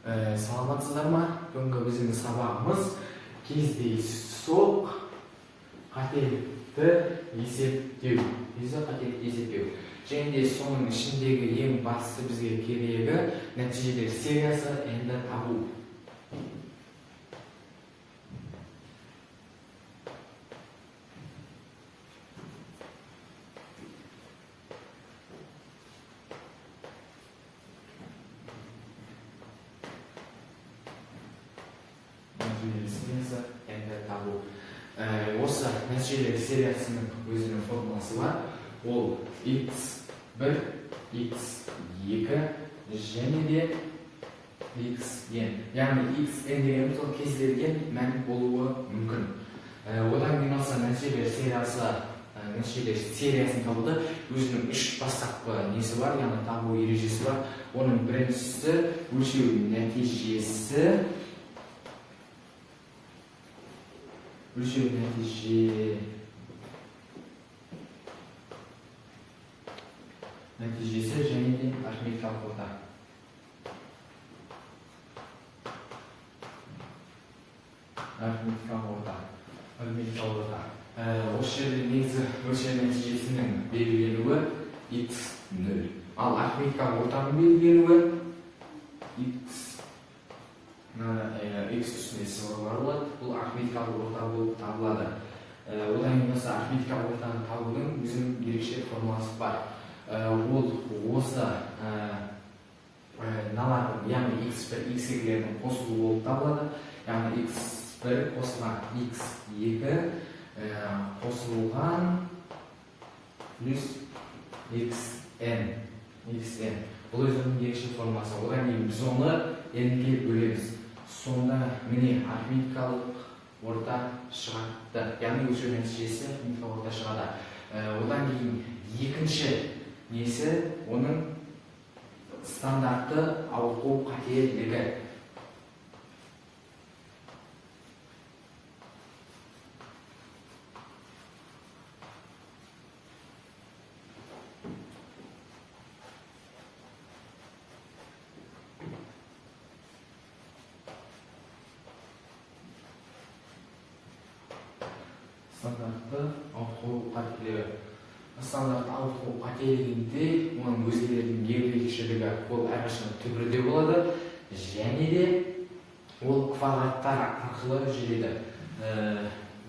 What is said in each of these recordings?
Саламатсыздар ма? Бүгінгі біздің сабағымыз кездейсоқ қателікті есептеу. Кездейсоқ қателікті есептеу. Және де соның ішіндегі ең бастысы бізге керегі нәтижелер сериясы n-ді табу. Нәтижелер сериясы n-ді табу. Осы нәтижелер сериясының өзінің формуласы бар. Ол x1, x2 және де xn. Яғни xn дегеніміз ол кез келген мән болуы мүмкін. Одан кейін осы нәтижелер сериясы нәтижелер сериясын табуда өзінің үш бастапқы несі бар, яғни табу ережесі бар. Оның біріншісі өлшеу нәтижесі. Өлшеу нәтижесі және де арифметикалық орта. Арифметикалық орта. Арифметикалық орта. Осы жерде негізі өлшеу нәтижесінің белгіленуі x0. Ал арифметикалық ортаның белгіленуі x x үстінде сызығы бар болады. Бұл арифметикалық орта болып табылады. Одан кейін осы арифметикалық ортаны табудың өзінің ерекше формуласы бар. Ол осы мыналардың, яғни x1, x2-лердің қосылуы болып табылады. Яғни x1 қосылған x2 қосылған плюс xn. xn. Бұл өзінің ерекше формуласы. Одан кейін біз оны n-ге бөлеміз. Сонда міне арифметикалық орта шығады. Яғни өлшеу нәтижесі арифметикалық орта шығады. Одан кейін екінші несі оның стандартты ауытқу қателігі. Стандартты ауытқу қателігі. Стандартты ауытқу қателігінде оның өзгелердің ерекшелігі ол әрқашан түбірде болады және де ол квадраттар арқылы жүреді.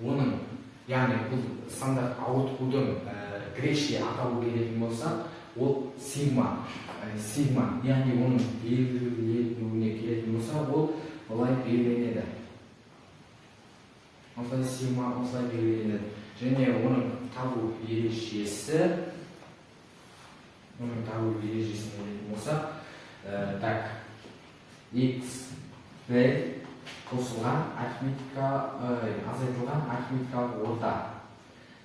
Оның, яғни бұл стандарт ауытқудың грекше атауы келетін болса, ол сигма. Сигма, яғни оның белгіленуіне келетін болса, ол былай белгіленеді. Осылай сигма осылай белгіленеді. Және оның табу ережесі, оның табу ережесіне келетін болсақ, так, x1 қосылған арифметика, азайтылған арифметикалық орта.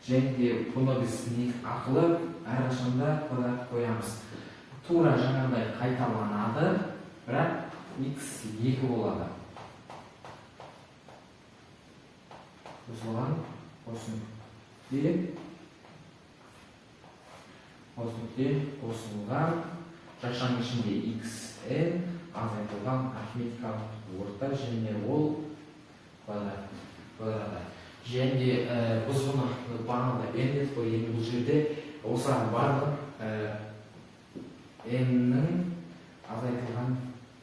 Және де бұны біз не арқылы әрқашанда квадрат қоямыз. Тура жаңағыдай қайталанады, бірақ x2 болады. Қосылған қос нүкте қосылған жақшаның ішінде xn азайтылған арифметикалық орта және ол квадраты. Және де біз бұны бағанағыдай n дедік қой, енді бұл жерде осылардың барлығын n-нің азайтылған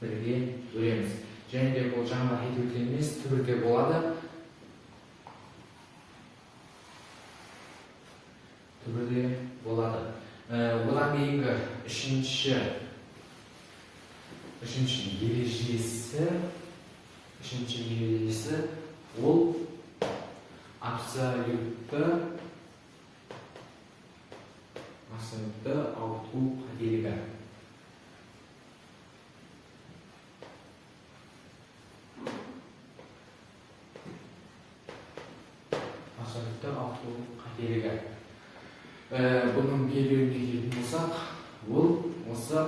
бірге бөлеміз. Және де бұл жаңа айтып өткен емес, түбірде болады. Түбірде болады. Одан кейінгі үшінші ережесі ол абсолютті ауытқу қателігі. Абсолютті ауытқу қателігі. Бұның белгіленуіне келетін болсақ, ол осы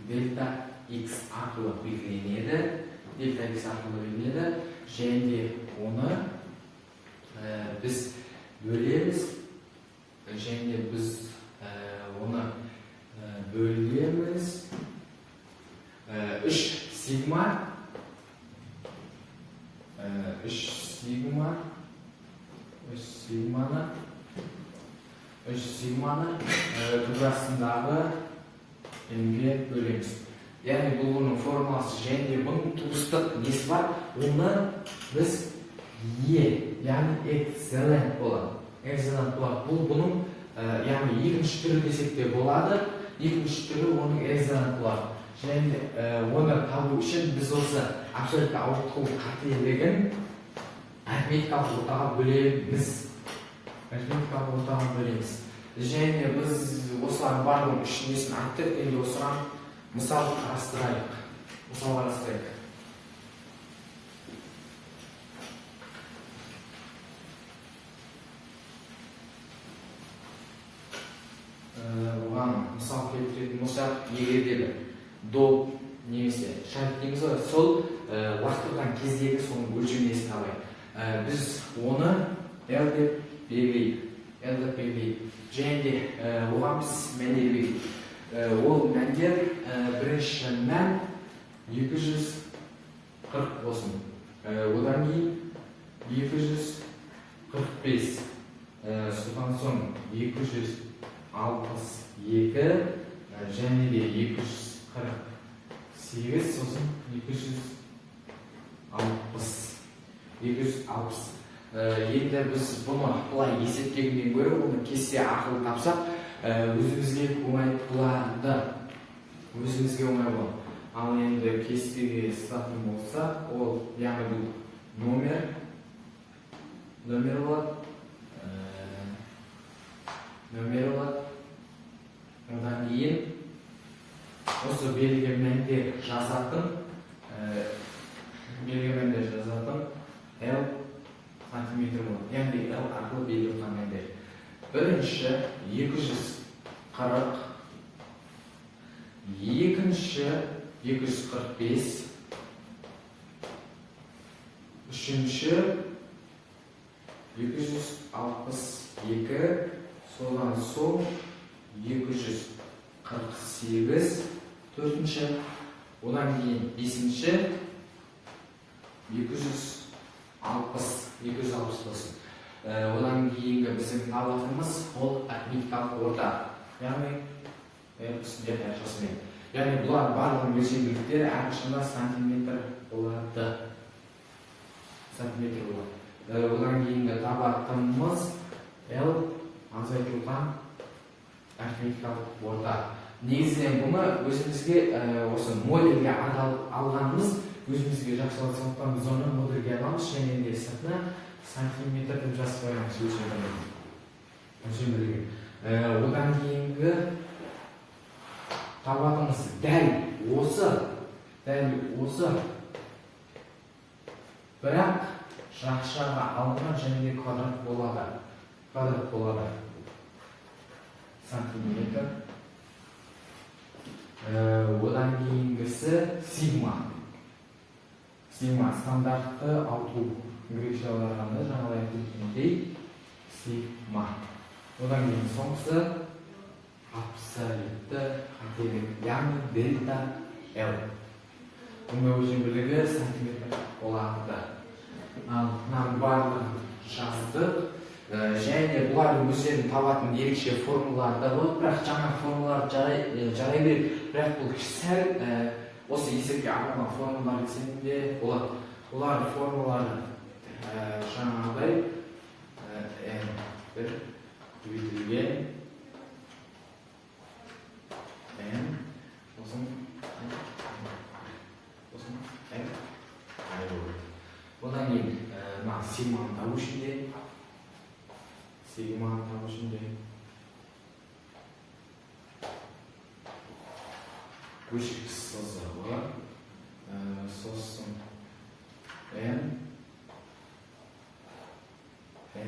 дельта x арқылы белгіленеді. Дельта x арқылы белгіленеді. Және де оны біз бөлеміз. Және де біз оны бөлеміз. Үш сигма, 3 сигма, 3 сигманы, 3 сигманы тугасындағы m-ге бөлеміз. Яғни бұл оның формуласы, және де бұның туыстық несі бар, оны біз E, яғни экселлент болады. Экселлент болады. Бұл бұның, яғни екінші түрі десек те болады, екінші түрі оның экселлент болады. Және оны табу үшін біз осы абсолютті ауытқу қателігін арифметикалық ортаға бөлеміз. Арифметикалық ортаға бөлеміз. Және біз осылардың барлығын үш несін айттық, енді осыған мысал қарастырайық. Мысал қарастырайық. Бұған мысал келтіретін болсақ, егер де бір доп немесе шарик дейміз ғой, сол лақтырған кездегі соның өлшем несін табайық. Біз оны L деп белгілейік. L деп белгілейік. Және де оған біз мәндер берейік. Ол мәндер, бірінші мән 240 болсын. Одан кейін 245. Содан соң 262, және де 248, сосын 260. 260. Енді біз бұны былай есептегеннен гөрі оны кесте арқылы тапсақ, өзімізге оңай болады. Өзімізге оңай болады. Ал енді кестеге сызатын болсақ, ол, яғни бұл номер болады. Номер болады. Одан кейін осы берілген мәндер жазатын, берілген мәндер жазатын L сантиметр болады. Яғни L арқылы берілген мәндер. Бірінші 240, екінші 245, үшінші 262, содан соң 248, төртінші, одан кейін бесінші 260, 260 болсын. Одан кейінгі біздің табатымыз ол арифметикалық орта, яғни үстінде таяқшасымен. Яғни бұлар барлығының өлшемділіктері әрқашанда сантиметр болады. Сантиметр болады. Одан кейінгі табатымыз L азайтылған арифметикалық орта. Негізінен бұны өзімізге, осы модельге алғанымыз өзімізге жақсы болады, сондықтан біз оны модельге аламыз және де сыртына сантиметр деп жазып қоямыз өлшем бірлігін. Өлшем бірлігін. Одан кейінгі табатымыз дәл осы, бірақ жақшаға алынған және де квадрат болады. Квадрат болады. Сантиметр. Одан кейінгісі сигма. Сигма стандартты ауытқу, грекше аударғанда жаңағыдай айтып өткендей сигма. Одан кейін соңғысы абсолютті қателік, яғни дельта L. Бұның өлшем бірлігі сантиметр болады. Ал мынаның барлығын жаздық. Және бұлардың өздерінің табатын ерекше формулалары да болады, бірақ жаңа формулалар жарай береді. Бірақ бұл сәл, осы есепке арналған формулалар десем де болады. Бұлар формулалары, жаңағыдай, N бір көбейтілген N, сосын N ай болады. Одан кейін, мына сигманы табу үшін де, сигманы табу үшін де бөлшек сызығы, сосын N, N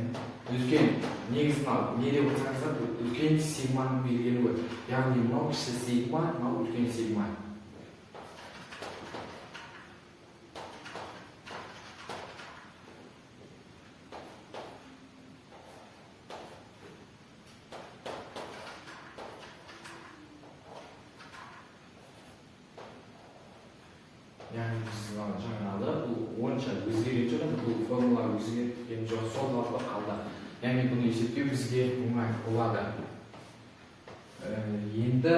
үлкен, негізі мынау не деп отырсаңыздар, бұл үлкен сигманың белгілеуі, яғни мынау кіші сигма, мынау үлкен сигма. Яғни біз жаңағы бұл онша өзгерген жоқ, енді бұл формула өзгерген жоқ, сол қалпы қалды. Яғни бұны есептеу бізге оңай болады. Енді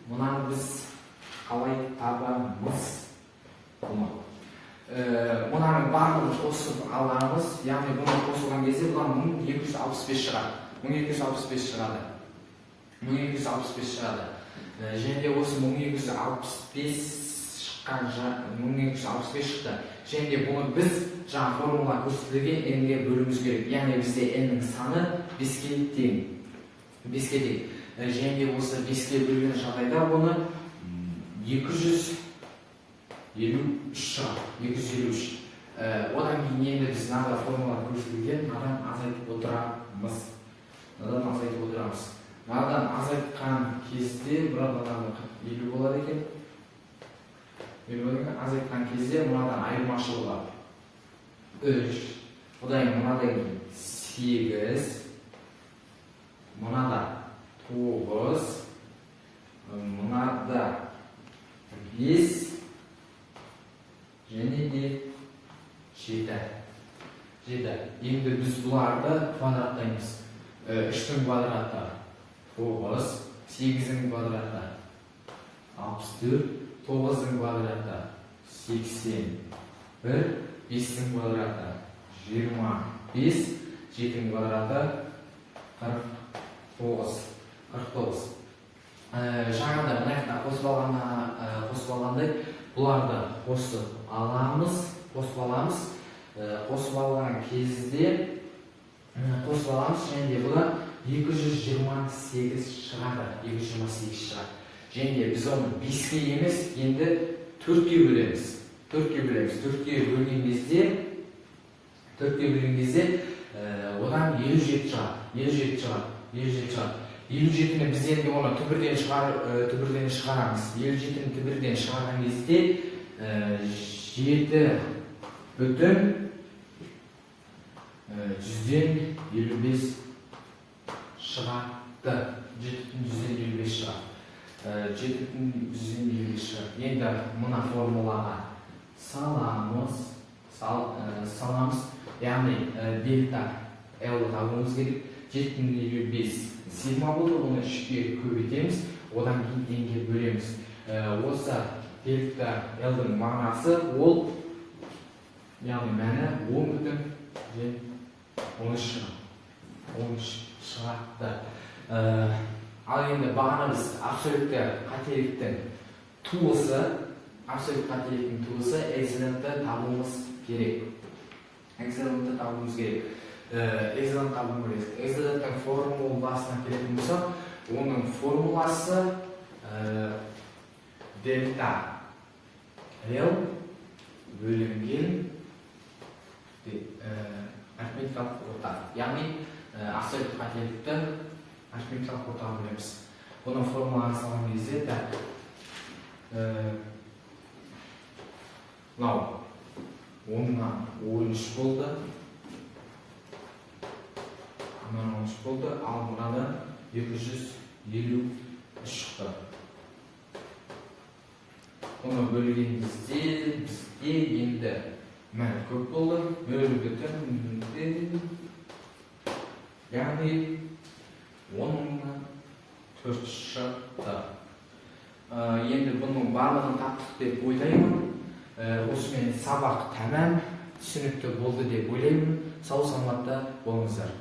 мынаны біз қалай табамыз? Бұны. Мынаның барлығын қосып аламыз, яғни бұны қосылған кезде бұдан 1265 шығады. 1265 шығады. 1265 шығады. Және де осы 1265 шыққан, 1265 шықты. Және де бұны біз жаңа формула көрсетілген n-ге бөлуіміз керек. Яғни бізде n-нің саны 5-ке тең. 5-ке тең. Және де осы 5-ке бөлген жағдайда бұны 253 шығады. 253. Одан кейін енді біз мынада формула көрсетілген мынадан азайтып отырамыз. Мынадан азайтып отырамыз. Мынадан азайтқан кезде бірақ мынадан 50 болады екен. 50 болады екен. Азайтқан кезде мынадан айырмашылығы 3. Одан кейін мынадан кейін 8. Мынада 9. Мынада 5. Және де 7. 7. Енді біз бұларды квадраттаймыз. 3-тің квадраты 9, 8-дің квадраты 64, 9-дың квадраты 81, 5-тің квадраты 25, 7-дің квадраты 49. 49. Жаңада мына жақта қосып алғандай бұларды қосып аламыз, қосып аламыз. Қосып алған кезде қосып аламыз, және де бұдан 228 шығады. 228 шығады. Және де біз оны 5-ке емес, енді 4-ке бөлеміз. 4-ке бөлеміз. 4-ке бөлген кезде, 4-ке бөлген кезде одан 57 шығады. 57 шығады. 57 шығады. 57-ні біз енді оны түбірден шығарамыз. 57-ні түбірден шығарған кезде 7 бүтін 155 шығады. 7,55 шығады. 7,55 шығады. Енді мына формулаға саламыз, саламыз. Яғни дельта L табуымыз керек. 7,55 сигма болды, оны 3-ке көбейтеміз, одан кейін n-ге бөлеміз. Осы дельта L-дің мағынасы ол, яғни мәні 10,13 шығады. 13 шығады. Ал енді бағана біз абсолютті қателіктің туысы, абсолют қателіктің туысы эпсилонды табуымыз керек. Эпсилонды табуымыз керек. Эпсилон табуымыз керек. Эпсилонның формуласына келетін болсақ, оның формуласы дельта L бөлінген арифметикалық орта. Яғни абсолют қателікті арифметикалық ортаға бөлеміз. Бұның формулаға салған кезде, так, мынау 10-нан 13 болды, 10-нан 13 болды, ал мынадан 253 шықты. Бұны бөлген кезде бізге енді мән көп болды, нөл бүтін, яғни 10 мыңнан 4 шықты. Енді бұның барлығын таптық деп ойлаймын. Осымен сабақ тәмам, түсінікті болды деп ойлаймын. Сау саламатта болыңыздар.